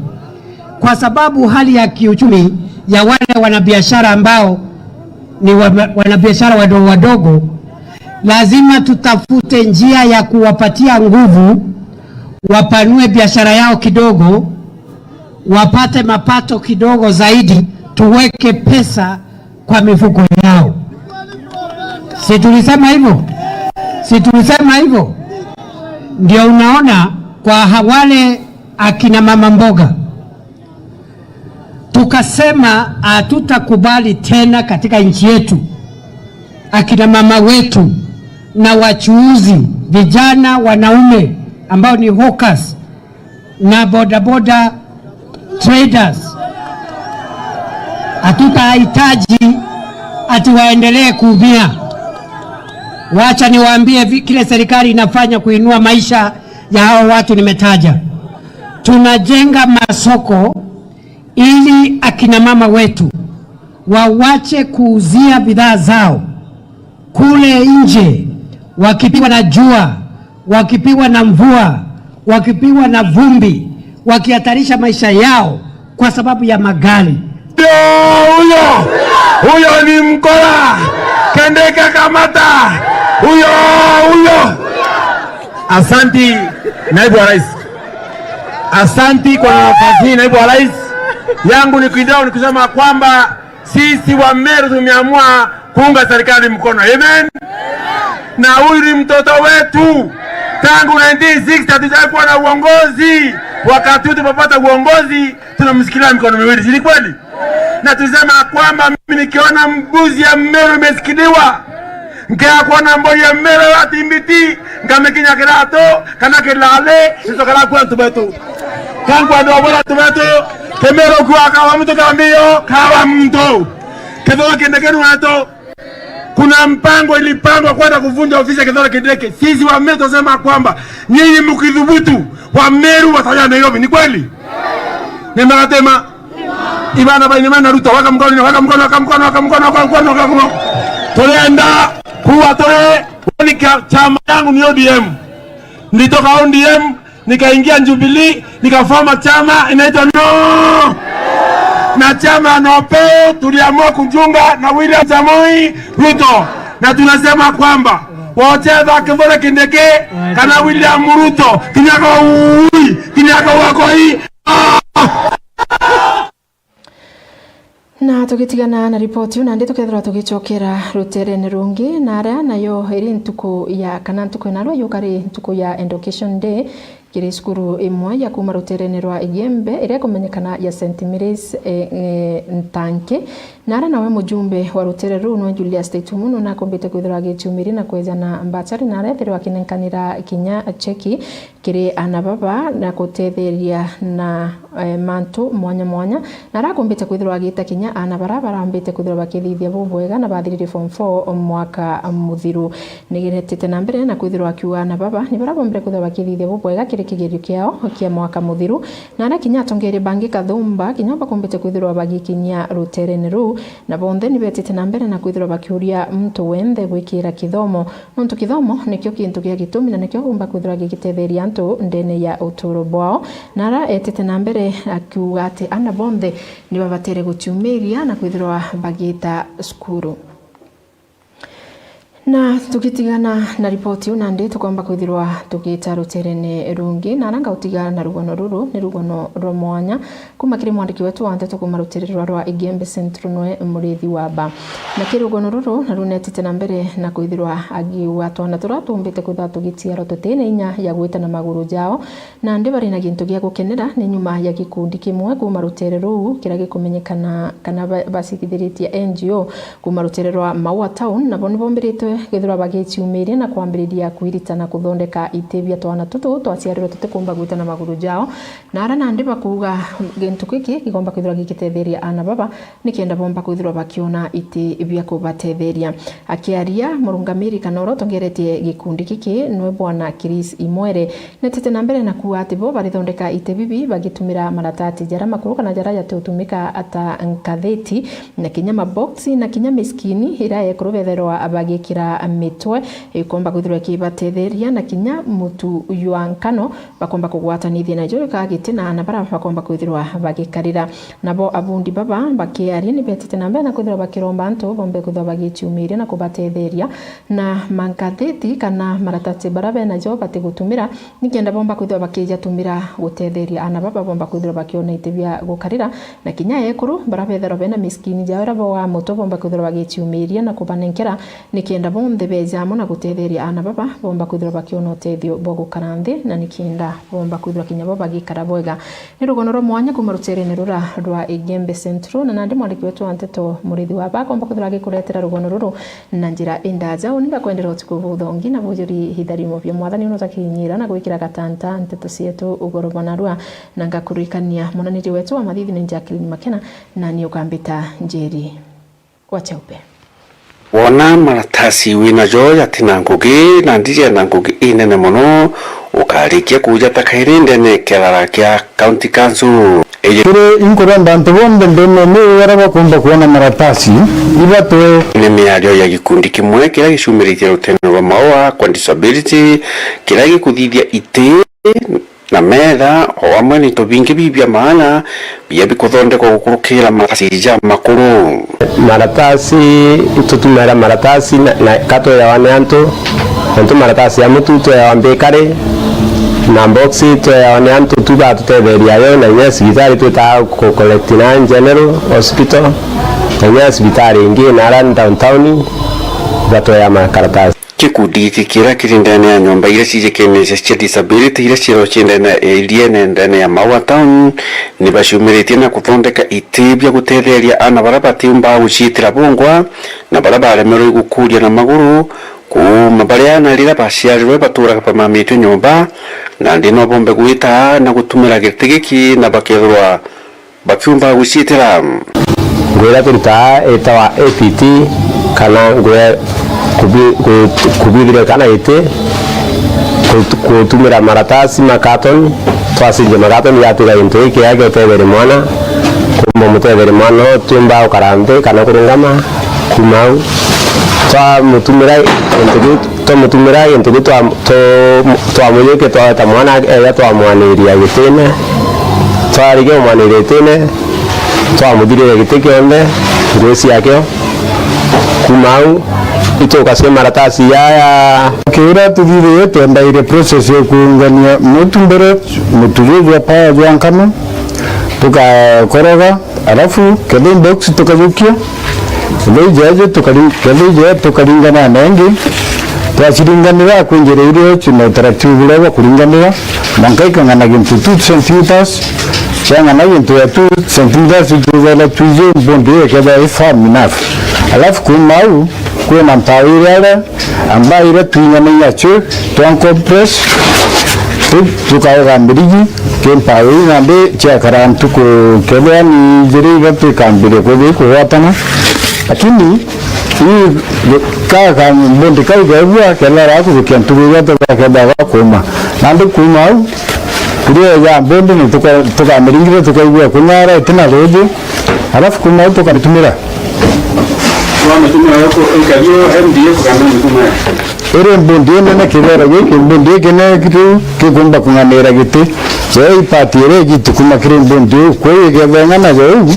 kwa sababu hali ya kiuchumi ya wale wanabiashara ambao ni wa-, wanabiashara wadogo wadogo, lazima tutafute njia ya kuwapatia nguvu, wapanue biashara yao kidogo, wapate mapato kidogo zaidi, tuweke pesa kwa mifuko yao. Si tulisema hivyo? Si tulisema hivyo? Ndio unaona kwa ha-, wale akina mama mboga, tukasema hatutakubali tena katika nchi yetu akina mama wetu na wachuuzi, vijana, wanaume ambao ni hawkers, na bodaboda traders. Hatutahitaji ati waendelee kuumia. Wacha niwaambie vi-, kile serikali inafanya kuinua maisha ya hao watu nimetaja. Tunajenga masoko ili akina mama wetu wawache kuuzia bidhaa zao kule nje, wakipigwa na jua, wakipigwa na mvua, wakipigwa na vumbi, wakihatarisha maisha yao kwa sababu ya magari. Ndio huyo, huyo ni mkora. Kendeke kamata. Huyo, huyo. Asanti, Naibu wa Rais. Asanti kwa nafasi hii, Naibu wa Rais. Yangu ni kidogo ni kusema kwamba sisi wa Meru tumeamua kuunga serikali mkono. Amen. Na huyu ni mtoto wetu. Tangu nineteen sixty hatujawahi kuwa na uongozi. Wakati huu tumepata uongozi, tunamshikilia mikono miwili. Si ni kweli? Na tusema kwamba mimi nikiona mbuzi ya Meru imeshikiliwa, nkea kuona mboi ya Meru ya timbiti, ngamikinya kirato, kana kilale, nitokera kwa antu betu. Kangwa ndo bora antu betu, Kimeru kwa kawa mtu kambio, kawa mtu. Kethira kende kenu wetu, kuna mpango ilipangwa kwenda kuvunja ofisi ya Kithure Kindiki. Sisi wa Meru tunasema kwamba nyinyi mkithubutu, wa Meru wataja Nairobi. Ni kweli? Ni magatema. Ibana baini mana Ruto, waka mkono, waka mkono, waka mkono, waka mkono, waka mkono, waka mkono. Turenda kuwa tore, wani kia-, chama yangu ni O D M. Nilitoka O D M, nikaingia Jubilee, nikafoma chama inaitwa No. Na chama ya NOPEU tuliamua kujiunga na William Samoei Ruto. Na tunasema kwamba wochetha Kithure Kindiki kana William Ruto, kinyaka ui, kinyaka wako hii. Ah! Na tugitigana na ripoti iu, nandi tukethirwa tugicokera ruterene rungi, na aria nayo iri ntuku ya, kana ntuku inarua yuka ri ntuku ya Education Day, kiri cukuru imwe ya kuma ruterene rwa Igembe, iria ikumenyekana ya Saint Mary's, e, e, Ntanki. Na aria nawe mujumbe wa rutere ruu nwe Julius Taitumu, nuna akumbite kwithirwa agiciumiria na kweja na mbachari, na aria ethirwa akinenkanira kinya cheki kiri ana baba na gutetheria na, eh, mantu mwanya mwanya, na arakumbite kwithirwa agita kinya ana bara barambite kwithirwa bakithithia bubwega na bathiririe form four mwaka muthiru. Nigetete na mbere na kwithirwa akiuga ana baba ni bara bombire kwithirwa bakithithia bubwega kiri kigerio kiao kia mwaka muthiru, na aria kinya atongeria bangi kathumba kinya bakumbite kwithirwa bagikinyia ruterene ruu, na bonthe ni betite na mbere na kwithirwa bakiuria muntu wenthe gwikira kithomo. Nontu kithomo nikio kintu gia gitumi na nikio gumba kwithirwa gigitetheria antu ndene ya uturo bwao, na ara etite na mbere akiuga ati ana bonthe ni babatere guciumiria na kwithirwa bagita cukuru. Na tugitigana na ripoti iu, nandi tukomba kwithirwa tugita ruterene rungi, na ara ngautiga na rugono ruru ni rugono rwa mwanya, kuma kiri mwandiki wetu wa nteto kuma rutere rwa, rwa Igembe Central, nwe Murithi wa Ba. Na kiri rugono ruru, na runetite na mbere na kwithirwa agiuga twana turia tumbite kwithirwa tugiciarwa tutina inya ya gwita na maguru jao, nandi bari na gintu gia gukenera ni nyuma ya gikundi kimwe kuma rutere ruu kiria gikumenyekana kana ba-, bacirithiritie N G O kuma rutere rwa Maua Town, nabo ni bombiritwe kwithirwa bagiciumiria na kwambiriria kwirita na kuthondeka iti bia twana tutu twaciarirwe tutikumba gwita na maguru jao, na ara nandi bakuuga gintu giki gikomba kwithirwa gigitetheria ana baba nikenda bomba kwithirwa bakiona iti bia kubatetheria. Akiaria murungamiri kana uria utongeretie gikundi giki nwe Bwana Chris Imwere, netete na mbere na kuuga ati bo barithondeka iti bibi bagitumira maratati jaria makuru kana jaria jatiutumika ta nkatheti, na kinya maboksi, na kinya miskini iria ekuru betherwa bagikira mitwe, ikomba kwithirwa ikibatetheria, na kinya mutu jwa nkano bakomba kugwatanithia najo ikagitina na bara bakomba kwithirwa bagikarira. Nabo abundi baba bakiaria ni betite na mbere na kwithirwa bakiromba antu bombe kwithirwa bagiciumiria na kubatetheria na mankatheti kana maratati bara benajo batigutumira, nikenda bomba kwithirwa bakijatumira gutetheria ana baba bomba kwithirwa bakiona iti bia gukarira, na kinya ekuru bara betherwa bena miskini jao ira bogaa muto bomba kwithirwa bagiciumiria na kubanenkera, nikenda bonthe beja amwe na gutetheria ana baba bomba kwithirwa bakiona utethio bwa gukara nthi, na nikenda bomba kwithirwa kinya bo bagikara bwega. Ni rugono rwa mwanya kuma ruterene rura rwa Igembe Central, na nandi mwandiki wetu wa nteto Murithi wa Ba akomba kwithirwa agikuretera rugono ruru na njira indaja. Uni ngakwendera utuku buthongi na bujuri ithari muvio. Mwathani uno takinyira na gwikira gatanta nteto cietu ugoro bwa narua, na ngakuririkania munaniri wetu wa mathithi ni Jacqueline Makena, na ni ukambita Njeri wa Cheupe. Wona maratasi winajo jatina ngugi na ndije na ngugi inene mono, ukarikia kujata kairi ndene kiarara kia County Council. Iji kiri inkuromba antu bonthe ndene ni wera bakumba kuona maratasi ibatwe. Ni miario ya gikundi kimwe kiria gicumiritie rutene rwa Maua kwa disability, kiria gikuthithia iti na metha, o amwe na into bingi bibia maana, biria bikuthondekwa gukurukira maratasi ja makuru. Maratasi, itutumira maratasi na, na ka tweyawa ni antu, antu maratasi ya mutu tweyawa mbikari, Na box tweawa ni antu tu batutetheria yo, na inya cibitari twitaga ku collect na General Hospital, na inya cibitari ingi na ara downtown batwea makaratasi. Gikundi giki kiria kiri ndene ya nyomba iria cijikene cia disability iria ciithagwa ci ndene ya iriene ndene ya Maua Town, ni baciumiritie na kuthondeka iti bia gutetheria ana baria batiumbaga guciitira bongwa na baria baremerwe gukuria na maguru, kuuma baria ana riria baciarirwe baturaga bamamitue nyomba, nandi no bombe gwita na gutumira giti giki na bakethirwa bakiumba guciitira. Nguo iria turitaga itawa A P T, kana nguo ya kubi-, ku-, kubithirika na giti, ku-, kutumira maratasi ma carton, twacinjia macarton yatuika gintu gikiega gia gutetheria mwana, kuuma mutetheria mwana no tiumba gukara nthi kana kurungama, kuuma au twamutumira gintu kiu Twamutumira gintu kiu twa-, twa-, twamujukia twaweta mwana eja twamwaniria gitine. Twarikia kumwaniria gitine, twamuthiriria giti kionthe, nguo ciakio. Kuuma au, ituka cia maratasi yaya. Kiuria tuthithirie twendaire process ya kuungania mutu mbere, mutu juju jwa power jwa nkano, tukakoroga, Alafu, kethira i box tukajukia, kethira i jeeju tukari-, kethira i jeeju tukaringana na ingi, twaciringanira kwi njira iria icio na utaratibu buria bwa kuringanira, mwanka ikang'ana gintu two centimeters, ciang'ana gintu ya two centimeters, itwithagirwa twiji mbundi iyo ikethirwa i firm enough. Alafu, kuuma au, kwina mpau iria aria Amba iria twing'anagia acio, twa compress, tu-, tukaoga mbirigi, ki mpau iu nandi ciakara ntuku kethira ni ijiri ithatu ikambiria kwithirwa ikugwatana. Lakini, ii, ka, ka, mbundi kau keebua, kethira gakujukia ntuku ithatu gakethirwa gakuuma. Nandi kuuma au, turia ya mbundi ni tuka-, tukamiringithia tukaigua kunyara itina ruuji, alafu kuuma au tukamitumira. Wamatumira goko ikario M D F kana mitumira. Iri mbundi inene kithero giki, mbundi giki ni kitu gikumba kung'anira giti. Jee ipati iria igitukuma kiri mbundi iu, kwou igetheng'ana jou,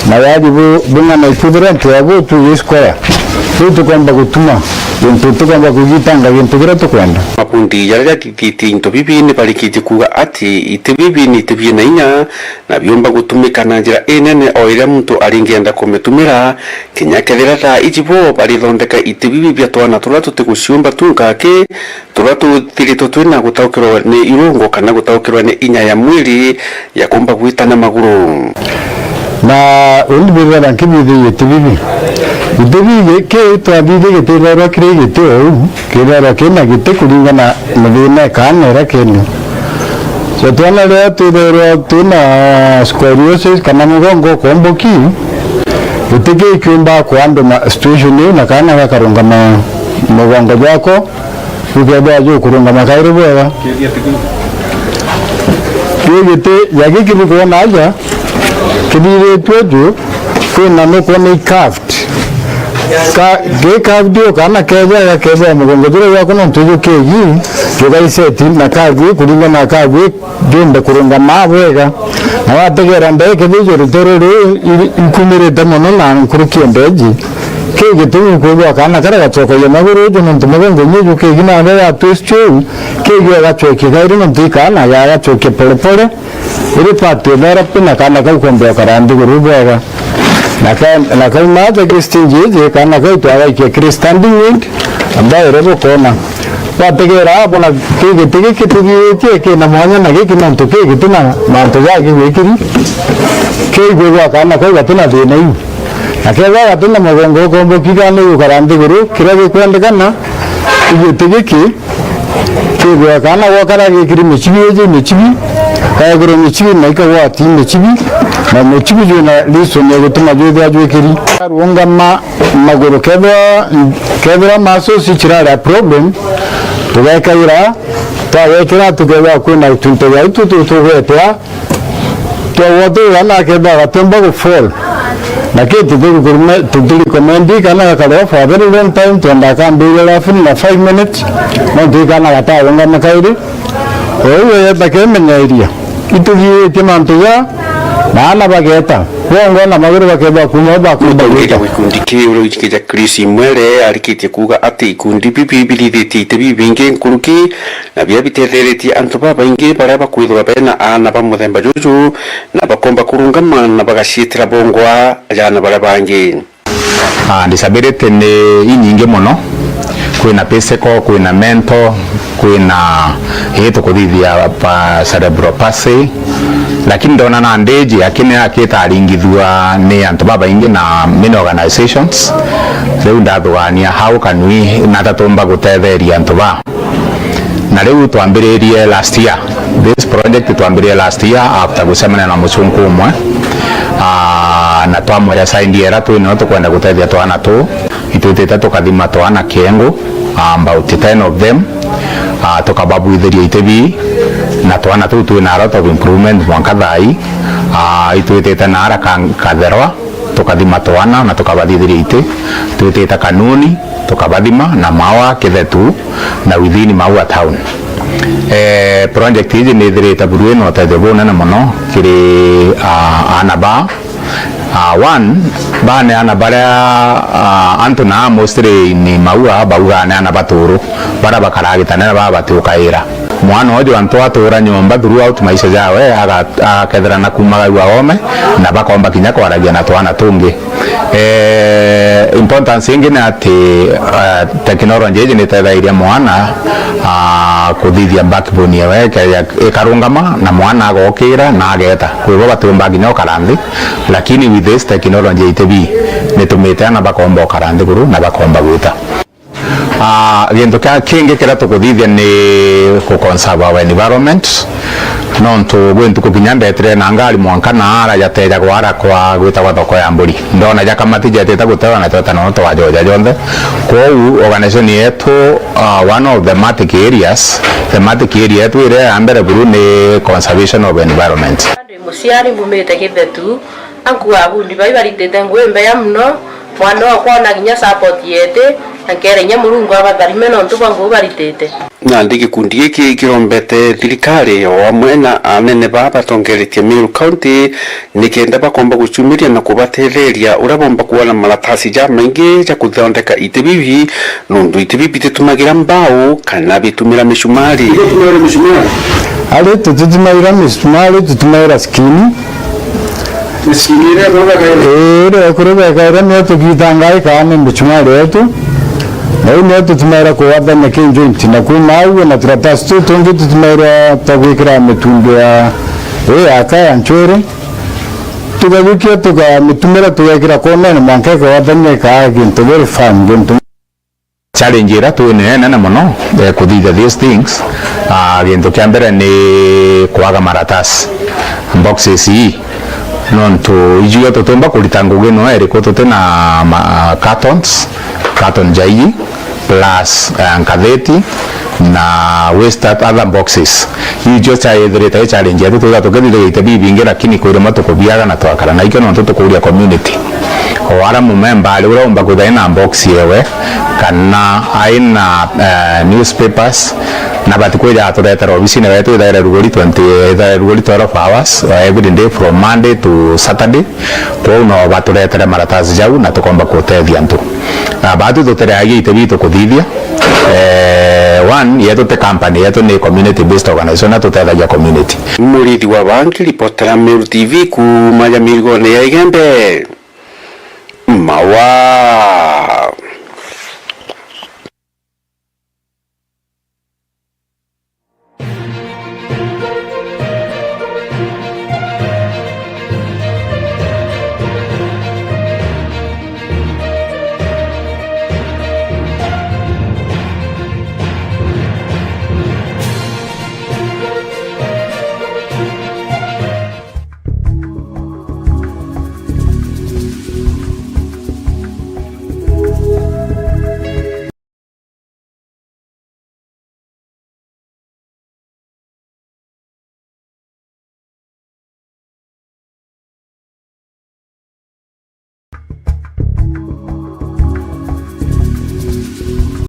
na wathi bu-, bung'ana ikwithira ntu ya gutu gi square. Riu tukomba gutuma gintu, tukomba kugitanga gintu kiria tukwenda. Makundi jaria jathithitie into bibi ni barikitie kuuga ati iti bibi ni iti biina inya, na biumba gutumika na njira inene o iria muntu aringienda kumitumira, kinya kethira thaa iji bo barithondeka iti bibi bia twana turia tutiguciumba tu nkaki, turia tuthiritwe twina gutaukirwa ni irungo kana gutaukirwa ni inya ya mwiri ya kumba gwita na maguru. Na undi bithira nkibithirie iti bibi. Iti bibi ki twathithia gitithairwa kiri giti ou, kithairwa kina giti kuringana na thina ikaana iria kini. So, twana riria twithairwa twina scoliosis kana mugongo ukomboki, giti kiu kiumba kuanduma situation iu na kaana gakarungama mugongo jwako, jukethirwa jukurungama kairi bwega. Kiu giti ja giki bukwona aja, kithiritwe ju, kwina nukwona i curved. Ka, gi curved u kana keja gakethira mugongo juria jwako nontu ju kegi, jugaiseti na curve kuringana na curve jumbe kurungama bwega. Na wategera mbere kethira ijo rutoro ruu ikumirite mono na nkuruki ya mbeji, kii gitumi kwigua kana karia gacokagia maguru uju nontu mugongo nyeju kegi na ria ya twist u, kegi agacwekia kairi nontu ikana ya gacwekia polepole. Iri part ya therapy na kaana kau komba ukara nthiguru bwega. Na ka-, na kauma aja kiri stage iji, kaana kau twagaikia kiri standing wind, ambayo ire bukona. Wategera abona ki giti giki tuthiitie kina mwanya na giki nontu ki giti na mantu jagi gwikiri. Ki igwe gwa kaana kau gati na thina iu. Na kethira gati na mugongo ukomboki kana ni gukara nthiguru, kiria gikwendekana, i giti giki, Kigwe kana gwakara gikiri michibi iji michibi, kagekirwa michibi na ikagwati michibi, na michibi jwina reason ya gutuma jwithira jwikiri. Karungama maguru kethira, kethira muscles cirari a problem, tugekaira, twagekira tukethira kwina tuntu ya itu tu-, tugwetea, Twagwa tugana akethira gatumba gu fall. Na ki tutiri kurume-, tutiri recommend kana gakaria for a very long time, twenda kambiria laughing na five minutes, nontu ikana gatarungama kairi. Ou yeta kemenyeria. Ituthiitie mantu ja Na aana bageeta, bongwa na maguru bakethwa kuuma au bakumba gwita. Mutongeria wa gikundi kiu uria wijikija Chris Mwere arikitie kuuga ati ikundi bibi birithitite bibingi nkuruki na biria bitetheretie antu babaingi baria bakwithirwa bena aana ba muthemba juju na bakomba kurungama na bagaciitira bongwa ja aana baria bangi. Ah, disability ni inyingi mono. Kwina physical, kwina mental, kwina ii tukuthithia pa cerebral palsy. Lakini ndona nandi iji akini akitaringithua ni antu babaingi na many organizations. Riu ndathugania how can we, nata tumba gutetheria antu ba Na riu twambiririe last year. This project twambiririe last year after gucemania na mucunku umwe, ah, na twamwira side ira twinio tukwenda gutethia twana tu. Itwitite tukathima twana kiengu, ah, about ten of them, ah, tukababwithiria itibi, na twana tuu twina a lot of improvement mwanka thaa ii. Ah, itwitite na ara ka-, Katherwa, tukathima twana na tukabathithiria iti, twitite Kanuni, tukabathima na Maua, Kithetu na within Maua town. Eh, project iji ni ithirite buru ina utethio bunene mono kiri, ah, aana ba, ah, one, ba ni aana baria, ah, antu na mostly ni Maua baugaa ni aana baturu, baria bakaragitanira baba batiukaira. Mwana uju antu atuura nyomba throughout maisha jawe, aga-, agakethira na kumaga uu aome, na bakomba kinya kwaragia na twana tungi. Eh, importance ingi ni ati, eh, technology iji ni itethairia mwana, ah, kuthithia backbone yewe, ike-, ikarungama, na mwana agokira na ageta. Kwi bo batiumba kinya ukara nthi, lakini with this technology ya itibi, nitumite ana bakomba ukara nthiguru na bakomba gwita. Ah, gintu kia kingi kiria tukuthithia ni ku conserve our environment. Nontu gwi ntuku kinya ndetire na ngari mwanka na ara jateja gwara kwa gwitagwa thoko ya mburi. Ndona ja kamati jetite gutewa na tweta nono twajoja jonthe. Kwou organization yetu, ah, one of the thematic areas, thematic area yetu iria ya mbere buru ni conservation of environment. Ndi muciari mbumite Kithetu, ankuaga bundi bai baritite ngui mbeya muno, mwana okwa ona kinya support yeti, na nkera inya Murungu abatharime nontu bwa ngui baritite. Nandi gikundi giki kirombete thirikari o amwe na anene baa batongeretie Meru County nikenda bakomba gucumiria na kubatetheria uria bomba kuona maratasi jamaingi ja kuthondeka iti bibi, nontu iti bibi bititumagira mbau kana bitumira micumari. Ari tutitumaira misumari, tutumaira skini. Misumari iria kurubeka iria. Ee, iria kurubeka iria nio tugitangaa ikaa ni misumari yetu. Na iu nio tutumaira kuwathania ki joint na kuma au na turatasi tuu tungi tutumaira twa gwikira mitundu ya, ii, ya aka ya nchwiri. Tukajukia tukamitumira tugekira konene mwanka ikawathania ikaa gintu very firm, gintu Challenge iria twinayo inene mono, eh, kuthithia these things, ah, gintu kia mbere ni kwaga maratasi, boxes ii. Nontu ijuo tutiumba kurita ngugi no iriku tuti na ma-, cartons, carton ja iji, plus, eh, nkatheti, na waste other boxes. Iu icio ciaithirite i challenge yetu, twitha tukithithiria ite bibingi, lakini kwi rimwe tukubiaga na twakara. Na ikio nontu tukuria community. O ara mumemba ari uria umba kwithira ina box yewe, kana aina, eh, newspapers, na bati kwija aturetera obisine wetu ithaire rugori twenty, ithaire rugori twelve hours, eh, every day from Monday to Saturday. Kwou no baturetere maratasi jau na tukomba kutethia antu. Na batu tutereagia ite bitu kuthithia. Eh, one, yetu ti company, yetu ni community based organization, na tutethagia community. Murithi wa Bangi, ripotera Meru T V kuuma ja mirigone ya Igembe. Mawa.